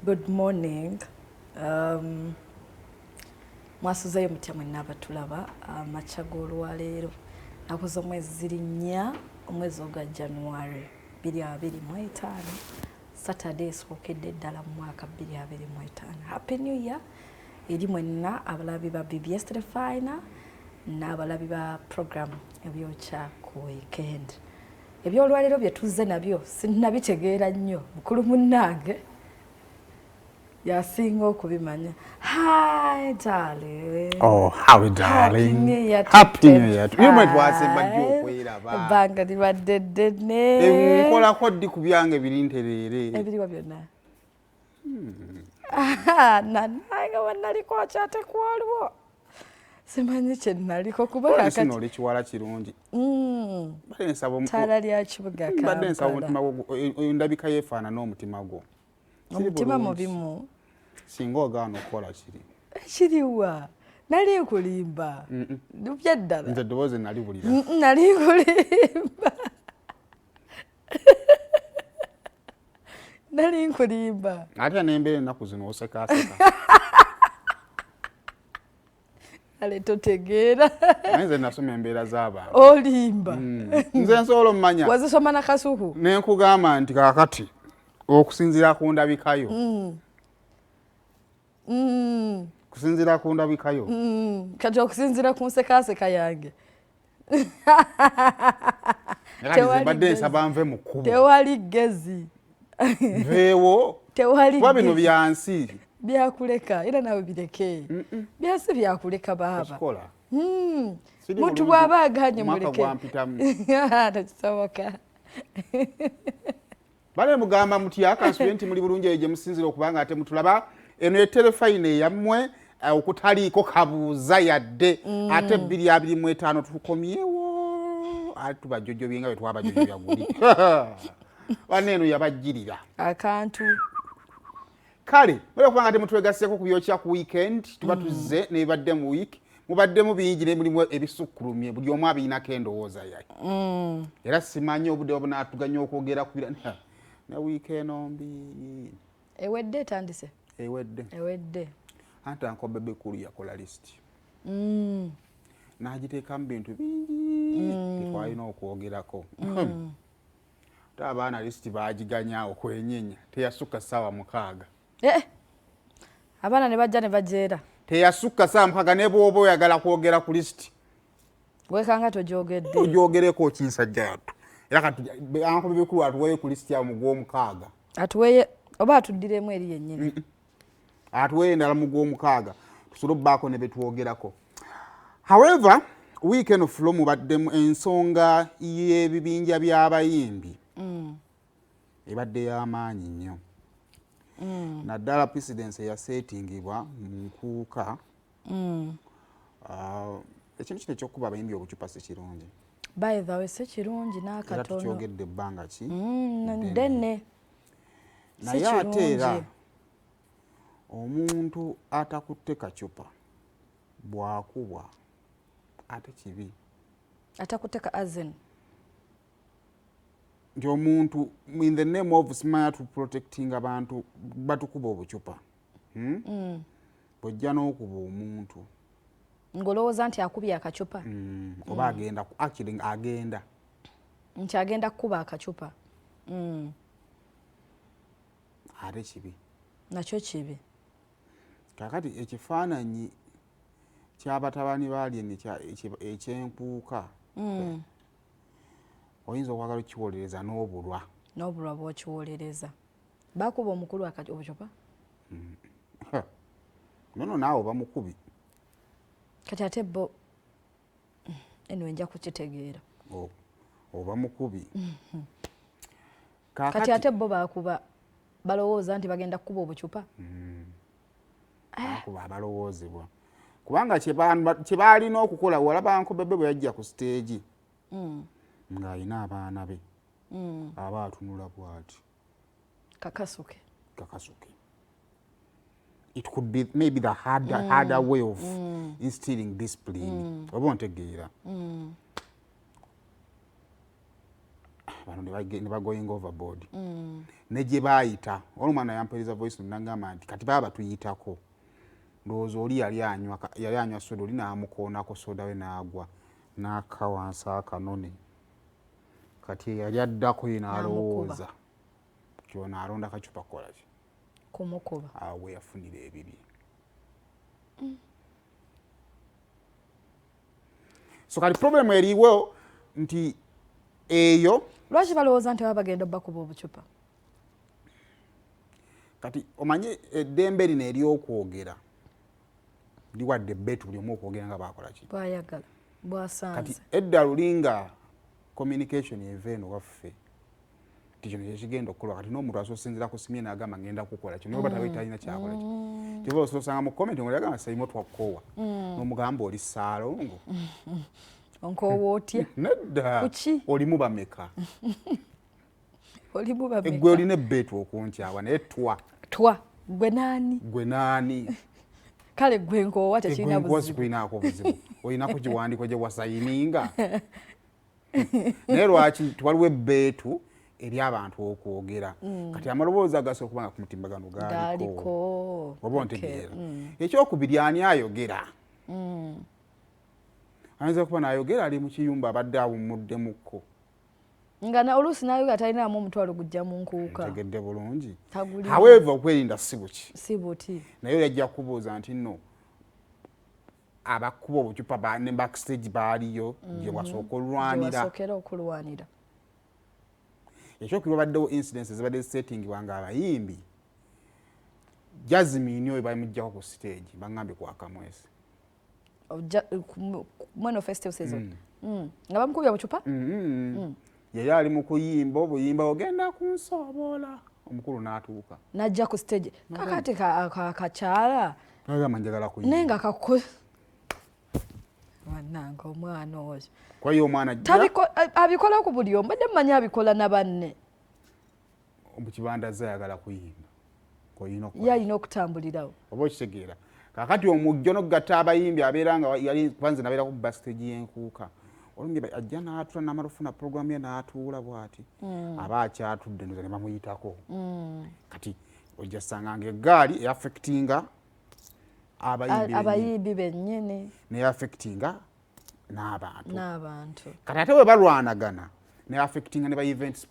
Good morning. Mwasuzeeyo mutya mwenna abatulaba amakya g'olwaleero? Nnaku z'omwezi ziri 4, omwezi ogwa January 2025, Saturday esookedde ddala mu mwaka 2025. Happy New Year eri mwenna abalabi ba BBS Terefayina n'abalabi ba program Ebyokya ku Weekend. Ebyolwaleero bye tuzze nabyo sinnabitegeera nnyo, mukulu munnange yasinga okubimanya. Hi darling. Oh, hi darling. Happy New Year. You might wasemba ddi okweraba. Ebbanga libadde ddene. Nkolako ddi ku byange biri ntereere. Ebiriwa byonna. Nanange wenaliko akyate kwaliwo. Simanyi kye naliko kuba kakati. Oli kiwala kirungi. Ttaala lya kibuga Kampala. Mbadde nsaba omutima gwo, endabika yeefaanana omutima gwo. Omutima mubimu. Singa ogaana okukola kiri. Kiriwa? Nali nkulimba. Byaddala. Nze eddoboozi nali bulira. Nali nkulimba. Nali nkulimba. Ate n'embeera ennaku zino osekaaseka. Ale totegeera. Naye nze nasoma embeera z'abantu. Olimba. Nze nsobola ommanya. Wazisoma na kasuku. Ne nkugamba nti kaakati okusinziira ku ndabikayo. Kusinziira ku ndabikayo. Kati okusinziira ku nsekaaseka yange. Mbadde nsaba nve mu kkubo. Tewali ggezi. Nveewo. Tewali kuba bino byansi. Byakuleka era nawe bireke. Byansi byakuleka baaba. Muntu bw'aba aganye muleke. Tekisoboka. Bale mugamba mutya kansubire nti muli bulungi eyo gye musinzira okubanga ate mutulaba eno eterefayina eyammwe okutaliiko kabuuza yadde ate 2025 tukomyewo ate tubajjojjobye nga bwe twabajjojjobya guli. Banne eno yabajjirira akantu. Kale mwebale kubanga ate mutwegasseeko ku Byokya ku Weekend, tuba tuzze n'ebibadde mu week, mubaddemu bingi naye mulimu ebisukkulumye, buli omu abirinako endowooza yaye. Era simanyi obudde obunaatuganya okwogera ku bira ne wiiki eno mbi. Ewedde etandise? Ewedde. Ewedde. Anti Uncle Bebe Cool yakola list. N'agiteekamu bintu bingi tetwalina okwogerako. Ate abaana lisiti baagiganya okwenyenya, teyasukka ssaawa 6. Abaana ne bajja ne bajeera. Teyasukka ssaawa 6 ne bw'oba oyagala kwogera ku lisiti. Wekanga togyogedde. Ogyogereko kinsajja yattu. Era kati Uncle Bebe Cool atuweeyo ku lisiti yawo mu gw'omukaaga. Atuweeye oba atuddiremu eri yennyini. Atuweeyo endala mu gw'omukaaga tusobole obbaako ne betwogerako. However, week eno flow mubaddemu ensonga y'ebibinja by'abayimbi. Ebadde y'amaanyi nnyo. Naddala precedence eyaseetingibwa mu nkuuka. Ekintu kino eky'okukuba abayimbi obucupa si kirungi. By the way, si kirungi n'akatono. Era tukyogedde ebbanga ki? Ddene. Naye ate era omuntu atakutte kacupa bw'akubwa ate kibi. Atakutte ka azin. Nti omuntu in the name of smart protecting abantu batukuba obucupa. Bw'ojja n'okuba omuntu. Ng'olowooza nti akubye akacupa. Oba agenda, actually agenda. Nti agenda kukuba akacupa. Ate kibi. Nakyo kibi. Kaakati ekifaananyi ky'abatabani ba Alien eky'enkuuka. Oyinza okwagala okukiwolereza n'obulwa. N'obulwa bw'okiwolereza. Bakuba omukulu obucupa? Nono naawe oba mukubi. Kati ate bo eno nja kukitegeera. Oba mukubi. Kati ate bo bakuba balowooza nti bagenda kukuba obucupa? Bakuba abalowoozebwa. Kubanga kye baalina okukola walaba Uncle Bebe bwe yajja ku stage. Ng'alina abaana be. Aba atunula bw'ati. Kakasuke. Kakasuke. It could be maybe the harder way of instilling discipline. Oba ontegeera. Abantu ne bagoing overboard ne gye baayita. Wali omwana yampeereza voice note, nagamba nti kati baba batuyitako, ndowooza oli yali anywa soda, oli n'amukoonako soda we n'agwa n'akka wansi akanone. Kati eyali addako ye n'alowooza kyono alonda kacupa kukola ki? Kumukuba. Awo we yafunira ebibi. So kati problem eriwo nti eyo Lwaki balowooza nti baba bagenda bakuba obucupa? Kati omanye eddembe lino ery'okwogera liwadde ebbeetu buli omu okwogera nga bakola ki? Bwayagala. Kati Bwasanze. Edda luli nga communication eva eno waffe nti kino kyekigenda okukolwa. Kati n'omuntu asosinzira ku simye n'agamba ngenda kukola kino, oba tabe talina kyakola ki. Kyova ososanga mu comment nga yagamba Saimo twakoowa, n'omugamba oli Ssaalongo. Onkoowa otya? Nedda. Kuki? Olimu bameka? Olimu bameka? Eggwe olina ebbeetu okunkyawa, naye twa. Twa gwe naani? Gwe naani? Kale gwe nkoowa tekirina Egwe nkuwa buzibu. Sikulinaako buzibu, olinako kiwandiiko gye wasayininga? Naye lwaki tiwaliwo ebbeetu eri abantu okwogera? Kati amaloboozi agasobola okuba nga ku mutimbagano gaaliko. Gaaliko. Oba ontegeera? Ekyokubiri, ani ayogera? Ayinza okuba n'ayogera ali mu kiyumba, abadde awummuddemukko. Nga oluusi n'ayogera talinaamu omutwalo gujja mu nkuuka. Ntegedde bulungi. Tagulina. However, okwerinda si buki. Si buti. Naye oli ajja kukubuuza nti nno abakuba obucupa ne backstage baaliyo gye wasooka olwanira. Gye wasookera okulwanira. Ekyokubiri, wabaddewo incidents ezibadde zisettingibwa nga abayimbi. Jasmine oyo bamugjako ku stage, baŋŋambye kwakamwesi. Mweno festive season. Nga bamukubye obucupa? Yali ali mu kuyimba obuyimba ogenda kunsobola, omukulu n'atuuka. N'ajja ku stage. Kakati kakyala. Nagamba njagala kuyimba. Naye nga kako bannange omwana oyo. Kwa hiyo omwana ajja. Abikola ku buli omu, mbadde mmanyi abikola na banne. Mu kibanda azze ayagala kuyimba. Olina okukola. Ye alina okutambulirawo. Oba okitegeera? Kaakati omujjo n'okugatta abayimbi abeera nga yali kubanze nabeera ku backstage y'enkuuka. Olumbi ajja n'atuula n'amala okufuna programu ye n'atuula bw'ati. Aba akyatudde ndoza ne bamuyitako. Kati ojja sanga ng'eggaali eaffectinga abayimbi Abayimbi bennyini. Ne affectinga n'abantu. N'abantu. Kati ate bwe balwanagana ne affectinga ne ba events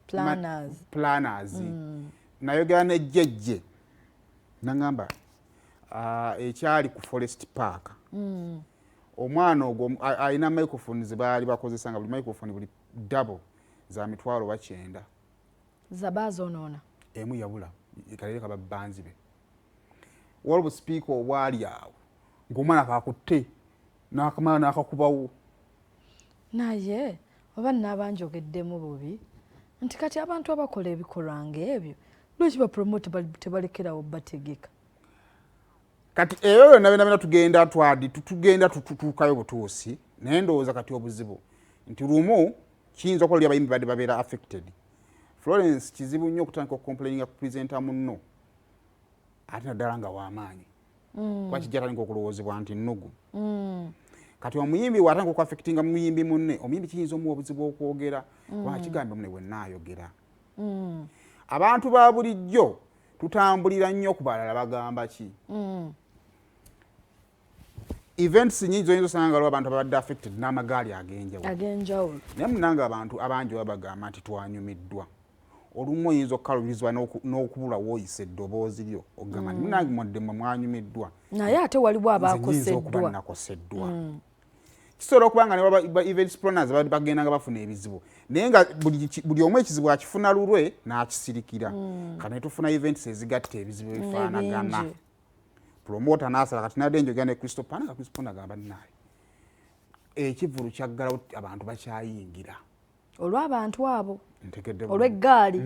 planners. Planners. Nayogera ne jjejje nangamba ekyali ku Forest Park. Omwana ogwo alina microphone ze baali bakozesa nga buli microphone buli double za mitwalo 90. Zabaazonoona. Emu yabula kalere kaba banzi be. Waliwo busipiika obwali awo ng'omwana kakutte n'akamala n'akakubawo. Naye oba nnaaba njogeddemu bubi nti kati abantu abakola ebikolwa ng'ebyo lwaki bapromote tebalekerawo bategeka? Kati ebyo byonna byonna byonna tugenda twadi tugenda tutuukayo butuusi, naye ndowooza kati obuzibu nti lumu kiyinza okuba luli abayimbi badde babeera affected. Florence, kizibu nnyo okutandika okucomplaininga ku presenter munno, ate naddala nga w'amaanyi, kuba kijja tandika okulowoozebwa nti nnugu. Kati omuyimbi bw'atandika okuaffectinga muyimbi munne, omuyimbi kiyinza omuwa obuzibu okwogera, kubanga kigambye munne bwe nnaayogera. Abantu ba bulijjo tutambulira nnyo ku balala bagamba ki. Events nyingi zoyinza osanga nga waliwo abantu ababadde affected n'amagaali ag'enjawulo. Ag'enjawulo. Naye munange abantu abangi baba bagamba nti twanyumiddwa. Olumu oyinza okukaluubirizibwa n'okubulwa w'oyisa eddoboozi lyo okugamba nti munange mwadde mmwe mwanyumiddwa. Naye ate waliwo Nze nnyinza okuba abakoseddwa. Nakoseddwa. Kisobola okuba nga ne ba events planners bagenda nga bafuna ebizibu, naye nga buli omu ekizibu akifuna lulwe n'akisirikira. Kati ne tufuna events ezigatta ebizibu ebifaanagana. Ebingi. Promoter n'asala. Kati nadde njogera ne Crystal Panda, nga Crystal Panda agamba nnaye ekivvulu kyaggalawo, abantu bakyayingira. Olw'abantu abo. Ntegedde bulungi. Olw'eggaali.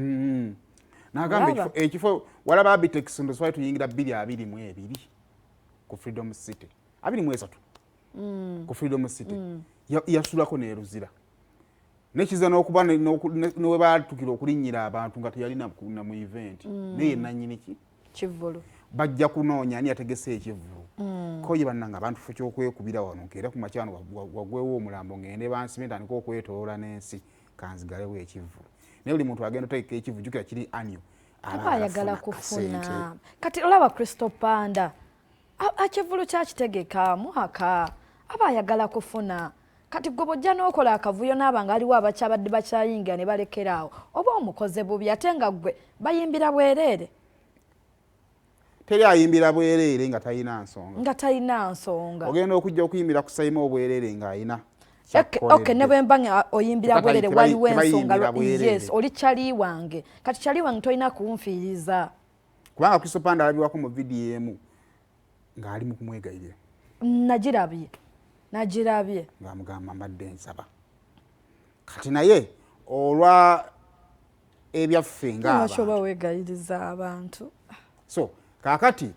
N'agamba Olaba. Ekifo walaba Abitex ndo twali tuyingira 2022 ku Freedom City, 23 ku Freedom City. Yasulako n'eruzira nekiza n'okuba ne baatukira okulinnyira abantu nga teyalina na mu event. Naye nannyini ki? Kivvulu. Bajja kunoonya ani yategese ekivvulu. Ko ye bannange abantu ffe kyokwekubira wano nkeera ku makya wano wagwewo omulambo ngende bansibe ntandike okwetoloola n'ensi. Kanzigalewo ekivvulu. Naye buli muntu agenda otegeka ekivvulu, jjukira kiri annual, aba ayagala kufuna. Kati olaba Crystal Panda, ekivvulu kyakitegeka mwaka, aba ayagala kufuna. Kati gwe bw'ojja n'okola akavuyo n'aba nga aliwo abakyabadde bakyayingira ne balekeraawo, oba omukoze bubi, ate nga gwe bayimbira bwereere. Teri ayimbira bwereere nga talina nsonga. Nga talina nsonga. Ogenda okujja okuyimbira ku Sayima obwereere ng'ayina. Okay, ne bwe mba nga oyimbira bwereere, waliwo ensonga. Yes, oli kyali wange. Kati kyali wange tolina kunfiiriza. Kubanga Crystal Panda alabibwako mu vidiyo emu ng'ali mu kumwegayirira. Nagirabye, nagirabye. Ng'amugamba, "Mbadde nsaba." Kati naye olwa ebyaffe. Lwaki oba weegayiriza abantu? So kaakati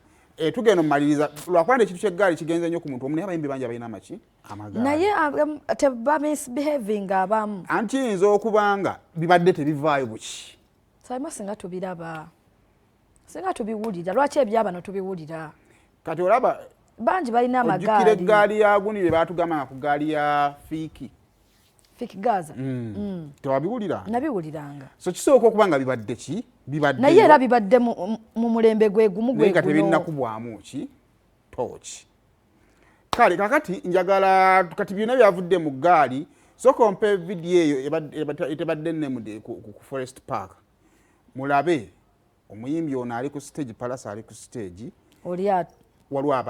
tugenda omumaliriza, lwakuba nti ekintu kyeggaali kigenze nnyo ku muntu omu, naye abayimbi bangi abalina amaki, amagaali. Naye tebamisbehaving abamu. Anti kiyinza okuba nga bibadde tebivaayo buki. Saima, singa tubiraba, singa tubiwulira, lwaki ebyabano tubiwulira? Kati olaba bangi balina ojjukira amagaali. Eggaali ya gundi bye baatugamba nga ku gaali ya Fiiki. Fik Gaza. Tewabiwulira? Nabiwuliranga. So kisooka okuba nga bibadde ki, bibadde. Naye era bibadde mu mulembe gwe gumu. Naye Gwe nga guno. Tebinnakubwamu ki tooki. Kale kakati njagala, kati byonna byavudde mu ggaali, sooka ompe vidiyo eyo etebadde nemude ku Forest Park, mulabe omuyimbi ono ali ku stage, Palasa ali ku stage. Oli Waliwo.